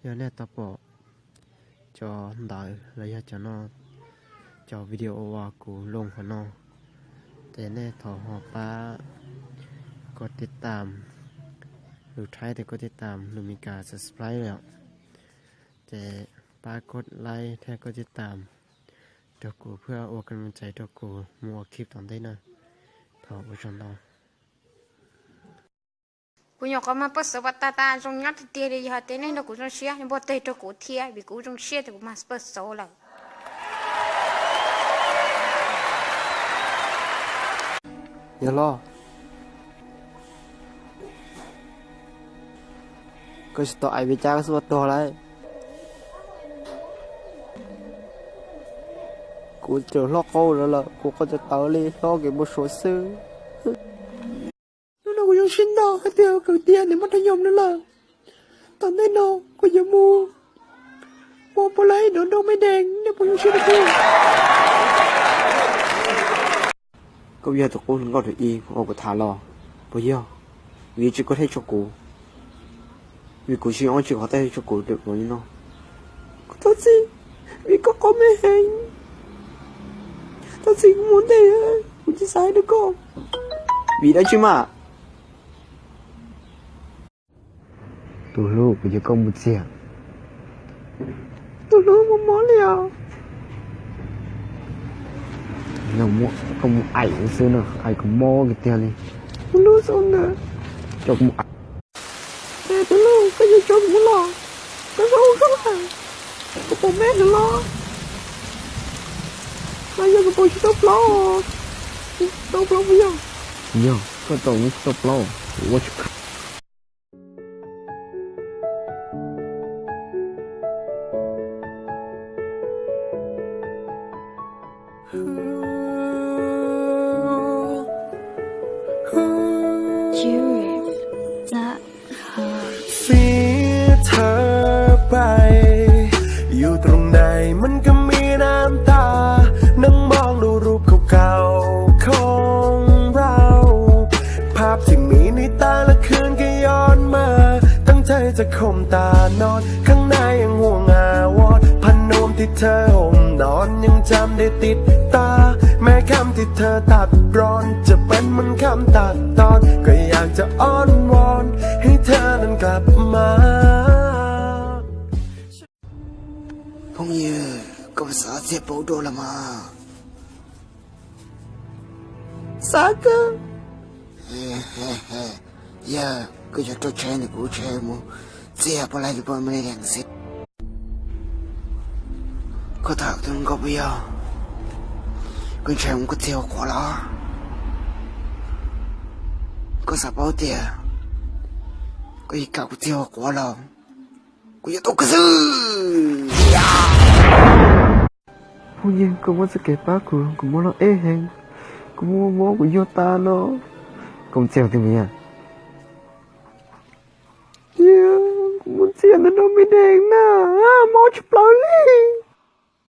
Yog nej tau pom cov ntawv los yog cov no, cov video uas kuv loo qhov no, ces nej thov ho pab koj tij tam, lus Thaib tias koj tij tam, lus Meskas subscribe lawm. Ces pab koj like thiab koj tij tam rau kuv thiab ua koj lom zem rau kuv mus ua clip tom ntej na. Thov ua tsaug ntau. Kuv nyuam qhuav mag paj xauv pas tas tas zoo nyob tiag tiag li, yog tias nej nrog kuv zoo siab nej npuaj teg rau kuv thiab, vim kuv zoo siab tias kuv mag paj xauv lawm. Yog los, koj tsis tau aim peb cab koj xub ua tuag lauj. Kuv tseem hlob qau lawm, kuv qau tawv tawv li, hlob kev npau suav xwb. Hnub no kuv zoo siab ntau hais tias kawm tias nws muaj rab nyob no lawm. Tom ntej no kuv yuav mus ua pov laib nrov nroo me dees, nej puas zoo siab rau kuv? Koj yog tus qub hluas nkauj thib ib uas kuv tham los puas yog? Vim tsis koj thiaj tso kuv, vim kuv tsis ob tsis qhov thiaj tso kuv li no. Kuv thov txim, vim koj qau me heev. Thov txim kuv mus ntej, kuv tsis xav hais rau koj. Vim dab tsi mas? Tus hlub, kuv yuav koj mus txiag. Tus hlub, mob mob li os. Koj mus aim xwb no, aim kuv mob kiag tiag li. Tus hlub, xav ntawd, coj kuv mus aim. Tus hlub, koj yuav coj kuv mus los, koj zoo koj lawm, koj pom me ntawd los? Los yog kuv pom tsis tau plaub, tsis tau plaub puas yog? Yog, koj tau tsis tau plaub, kuv ua tsis kheev. Xiết th ơ bai, อยู่ตรงไหนมันก็มีน้ำตา นั่งมองดูรูปเก่าๆของเรา ภาพที่มีในแต่ละคืนก็ย้อนมา ตั้งใจจะข่มตานอน ข้างในยังห่วงอาวรณ์ ผ้านวมที่เธอห่มนอนยังจำได้ติดตา แม้ค่ำที่เธอตัดร้อน จะเป็นเหมือนค่ำตัดตอน ก็อยากจะอ้อนวอน ให้เธอนั้นกลับมา Phooj ywg, koj puas xav txiag plaub dua los mas? Xav kawg. Yog koj yuav rau tsheb ntawm kuv tsheb mus txiag poj laib li poj me li dees xwb. Koj tham tus hluas nkauj puas yog? Koj ntshai mus koj txiag ua quav los? Koj xav paub tias koj yuav kam kuv txiag ua quav los kuv yuav tua koj xwb. Phooj ywg, koj muab txoj kev pab kuv, kuv mob loj eb heev, kuv mob mob kuv yuag tas no. Koj mus txiag twg me nyuam? Kuv mus txiag ntawm no me dees na, mob tshaj plaws li.